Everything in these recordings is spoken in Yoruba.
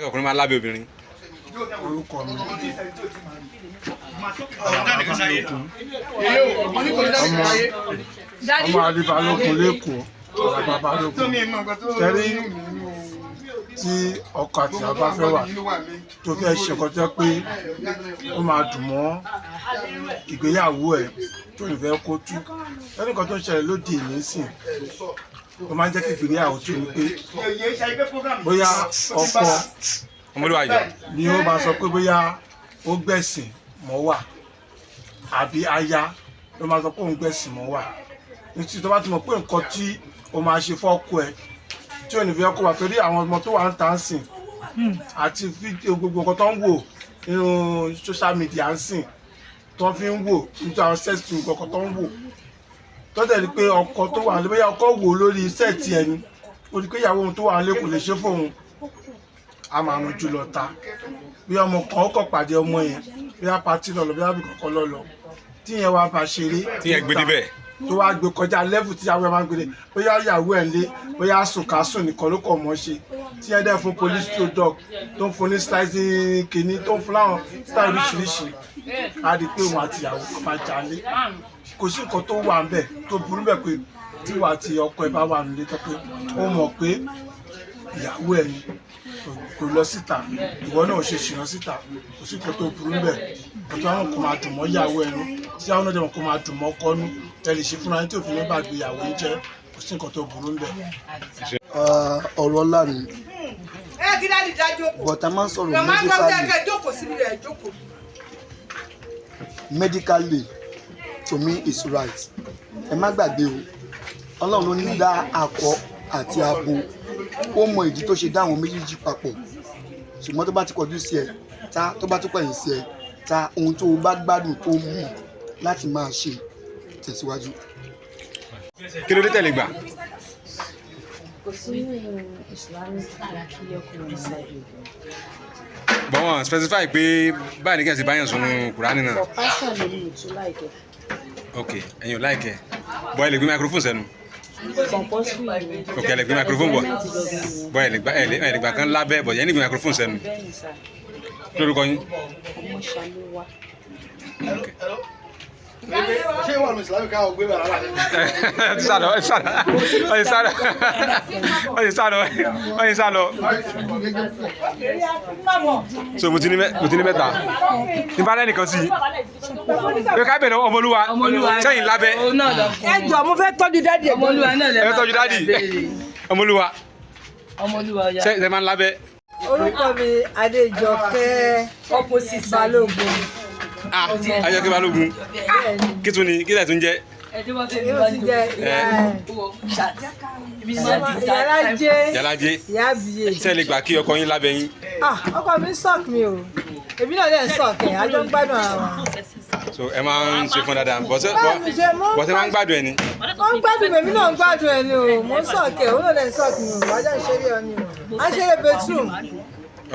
Ọkùnrin máa lábẹ́ obìnrin. Orúkọ mi, Balógun, ọmọ ọmọ Adébálógun lẹ́kọ̀ọ́, Àlàbá Balógun. Tẹ́rí tí ọkọ àti ìyàwó bá fẹ́ wà, tó fẹ́ ṣe nǹkan tó jẹ́ pé ó máa dùn mọ́ ìgbéyàwó ẹ̀, tó ní fẹ́ kó tú lẹ́nu, nǹkan tó ń ṣẹlẹ̀ lóde ìní sìn, ó máa ń jẹ́ kí ìgbéyàwó tú ni pé bóyá ọkọ Ọmọlúwa yọ. ni ó máa sọ pé bóyá ó gbẹ̀sìn mọ́ wà, àbí aya ló máa sọ pé òun gbẹ̀sìn mọ́ wà. Nítorí tó bá ti mọ̀ pé nǹkan tí ó máa ṣe fọ́kọ ẹ̀ tí ò ní fi ọkọ wà, torí àwọn ọmọ tó wà ń tà ń sìn àti fídíò, gbogbo nǹkan tó ń wò nínú social media ń sìn, tó fi ń wò nítorí àwọn sex film kọ̀ọ̀kan tó ń wò, tó dẹ̀ rí pé ọkọ tó wà nílé, bóyá ọkọ wò lórí set ẹni, ó rí pé ìyàwó òun tó wà nílé kò lè ṣe fóun, a máa ranjú lọ ta. Bí ọmọ kan ó kọ̀ pàdé ọmọ yẹn, bí a party lọ lọ, bí a bí kankan lọ lọ, tí yẹn wá bá ṣeré, Tí yẹn gbé débẹ̀. tó wá gbé kọjá level tí ìyàwó ẹ̀ máa ń gbé dé, bóyá ìyàwó ẹ̀ ń lé, bóyá sùnkásùn nìkan ló kọ̀ mọ́ ṣe, tí yẹn dẹ̀ fún police to dog, tó ń fún ní slicing kìíní, tó ń fún láwọn style oríṣiríṣi, á di pé òun àti ìyàwó kan máa jalè. Kò sí nǹkan tó wà ńbẹ̀ tó burú bẹ̀ pé tí wà àti ọkọ ẹ̀ bá wà nílé, tó pé ó mọ̀ pé ìyàwó ẹ̀ ni, kò lọ síta, ìwọ náà ò ṣe ṣìnà síta, kò sí nǹkan tó burú bẹ̀. Ọ̀tọ̀ àwọn kò máa dùn mọ́ ìyàwó ẹnu, tí àwọn náà dẹ̀ mọ̀ kó máa dùn mọ́ ọkọ nú, ẹ lè ṣe fúnra yín tí òfin ní gbàgbé ìyàwó yín jẹ́. Kò sí nǹkan tó burú bẹ̀. Ah, ọ̀rọ̀ ńlá ni. Ẹ kí daddy dá jókòó. But a máa ń sọ̀rọ̀ Màmá gbọ́ pé medically. kẹ́ jókòó síbi rẹ̀, jókòó. Medically, to me is right. Ẹ má gbàgbé o, Ọlọ́run ló ní dá akọ àti abo. Ó mọ ìdí tó ṣe dá àwọn méjèèjì papọ̀. Ṣùgbọ́n tó bá ti kọjú sí ẹ ta, tó bá tún kọ̀yìn sí ẹ ta, ohun tó o bá gbádùn, tó mọ̀ láti máa ṣe, tẹ̀síwájú. Kí ló dé tẹ̀lé gbà? Kò sí nínú Islamic pé kí ọkùnrin máa lábẹ́ obìnrin. Bọ́n wọn specify pé báyìí ní kẹ́sì báyìí sùn Kùránì náà. For personally, mi ò tún like ẹ̀. Ok, ẹ̀yin ò like ẹ̀, bọ́ ẹ lè gbé microphone sẹ́nu. Compulsory ni. Ok, ẹ lè gbé microphone bọ̀. Enjoyment gangan nìyẹn. Bọ́ ẹ lè gbà kan lábẹ́ bọ̀, yẹn ní gbé microphone sẹ́nu. Bẹ́ẹ̀ ni sà. Kí lórúkọ yín? Ọmọ Ṣàlùwà. Ṣé wà ní ìsìlámù káwọn gbé bàrà rẹ? Ẹ ti sálọ, ẹ ti sálọ, ẹ ti sálọ, ẹ ti sálọ, ẹ ti sálọ. So mo ti ní mẹ́ta ní bá lẹ́nìkan sí i pé ká bẹ̀rẹ̀. Ọmọlúwa, sẹ́yìn lábẹ́? Ẹ jọ, mo fẹ́ tọ́jú daddy ẹ̀. Ọmọlúwa náà lè Ẹ fẹ́ tọ́jú daddy. Ọmọlúwa. Ọmọlúwa ọjà. Sẹ́yìn máa ń lábẹ́? Orúkọ mi, Adéjọkẹ́ Opposite. Balógun. Ah, Ayọ̀kẹ́ Balógun. Bẹ́ẹ̀ni. Kí tún ni kí lẹ̀ tún jẹ́? Yóò ti jẹ ìyá ìyálájé. Yàlájé. Ìyá àbíyè. Sẹ́yìn lè gbà kí ọkọ yín lábẹ́ yín? Ah, ọkọ mi ń suck mi o, èmi náà dẹ̀ ń suck ẹ̀, àjọ ń gbádùn ara wa. So ẹ máa ń ṣe fún dáadáa bọ́sẹ̀? Báwo ni ṣe mọ́? Bọ́sẹ̀ máa ń gbádùn ẹ ni? Wọ́n ń gbádùn mi, èmi náà ń gbádùn ẹ̀ ni o. Mo ń suck ẹ̀, òun náà dẹ̀ ń suck mi o. Àjọ ń ṣeré ọ ni o, à ń ṣeré bedroom,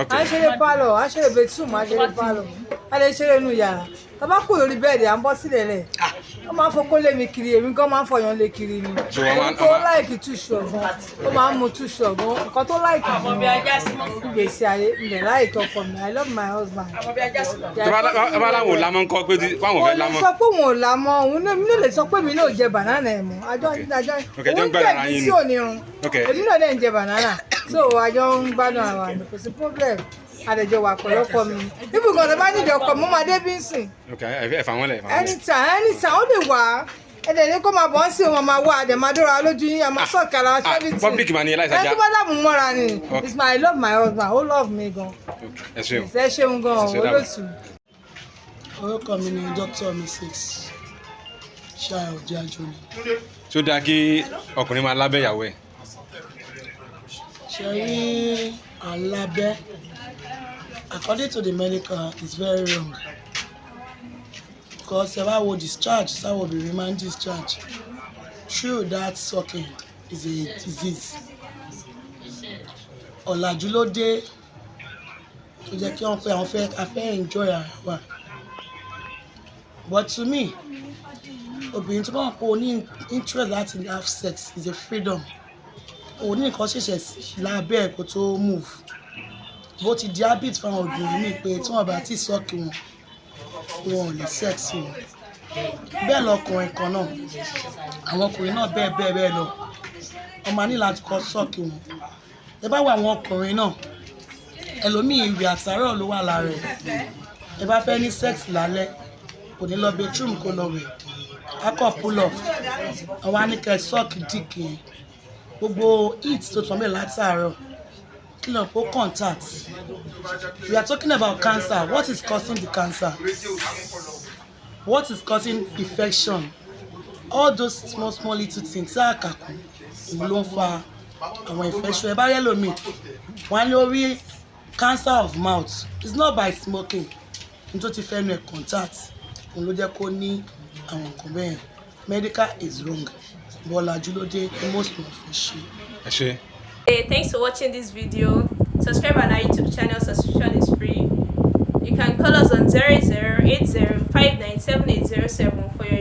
à ń ṣeré parlour, à ń ṣeré bedroom, à ń ṣeré parlour, a lè ṣeré inú yàrá. Tá bá kúrò lórí bed, à ń bọ́ sílẹ̀ lẹ̀. Ó máa ń fokó lé mi kiri, èmi gan máa ń fọyàn lé kiri ni. So wọ́n máa- Tó like túṣu ọ̀gbọ́n, ó máa ń mu túṣu ọ̀gbọ́n. Nǹkan tó like jù ìgbésí ayé ǹdẹ̀ like ọkọ mi. I love my husband. Tó bá láwọn ò lámọ́ ń kọ́ pé báwọn ò Mo fẹ́ lè lámọ́? sọ pé òun ò lámọ́, òun náà, mi náà lè sọ pé mi náà ò jẹ banana ẹ̀ mọ́. Àjọ àjọ Ok, ẹjọ́ ń òun gbádùn ara jẹ̀bi yín tí ni. ò ní irun. Èmi náà dẹ̀ ń jẹ banana, so àjọ ń gbádùn ara wa ni, kò sí problem. Àdẹ̀jọ wà pẹ̀lú ọkọ mi. Ibùkún ọ̀sẹ̀ bá nídìí ọkọ mi, ó máa dé bí ń sìn. Ok, ẹ fà wọ́n lẹ̀, ẹ fà wọ́n lẹ̀. Anytime, anytime, ó lè wá. Ẹ̀dẹ̀ ní kó máa bọ̀ ń sìn, wọn máa wá, àdẹ̀ máa dóra lójú yín, àmọ́ sọ̀kà ara Ah, everything. public man ni ẹ láìsàjà. Ẹni tó bá dààmú mọ́ra ni. Ok. It's my, I love my husband, ó love mi gan. Ok, ẹ ṣeun. Ẹ ṣeun gan. Ẹ ṣe dàbọ̀. Olóòtú. Orúkọ mi ni Dr. Mrs. Ṣayọ̀ Jájọni. Tó dáa kí ọkùnrin máa lábẹ́ ìyàwó ẹ̀? Ṣe rí alábẹ́, according to the medical, is very wrong, because ẹ bá wo discharge sáwọn obìnrin máa ń discharge through that sucking is a disease. Ọ̀làjú ló dé tó jẹ́ kí wọ́n pé àwọn fẹ́ a fẹ́ enjoy ara wa. But to me, obìnrin tó bá wọn kó o ní interest láti have sex is a freedom. O ní nǹkan ṣẹ̀ṣẹ̀ lábẹ́ ẹ̀ kó tó move. Bó ti di habit fáwọn obìnrin míì pé tí wọ́n bá ti suck wọn, wọn ò lè sex wọn. Bẹ́ẹ̀ lọkùnrin kan náà, àwọn ọkùnrin náà bẹ́ẹ̀ bẹ́ẹ̀ bẹ́ẹ̀ lọ, wọ́n máa ní láti kọ́ suck wọn. Ẹ bá wo àwọn ọkùnrin náà, ẹlòmíì ìwé àtàárọ̀ ló wà lára ẹ̀. Ẹ bá fẹ́ ní sex lálẹ́, kò ní lọ bedroom kó lọ wẹ̀, akọ pull off, àwọn á ní kẹ́ suck dick yẹn. Gbogbo heat tó tàn bẹ́ẹ̀ látàárọ̀, kí ló ń pò contact. We are talking about cancer. What is causing the cancer? What is causing infection? All those small small little things tí a kà kún, òun ló ń fa àwọn infection. Ẹ bá rí ẹlòmíì, wọn á ní ó rí cancer of mouth. It's not by smoking. Ní tó ti fẹ́nu ẹ̀ contact, òun ló jẹ́ kó ní àwọn nǹkan bẹ́ẹ̀. Medical is wrong, bọ́lájú ló dé ní most wọn fi ṣe. Ẹ ṣe. Hey, thanks for watching this video. Subscribe on our YouTube channel, subscription is free. You can call us on 0080 for your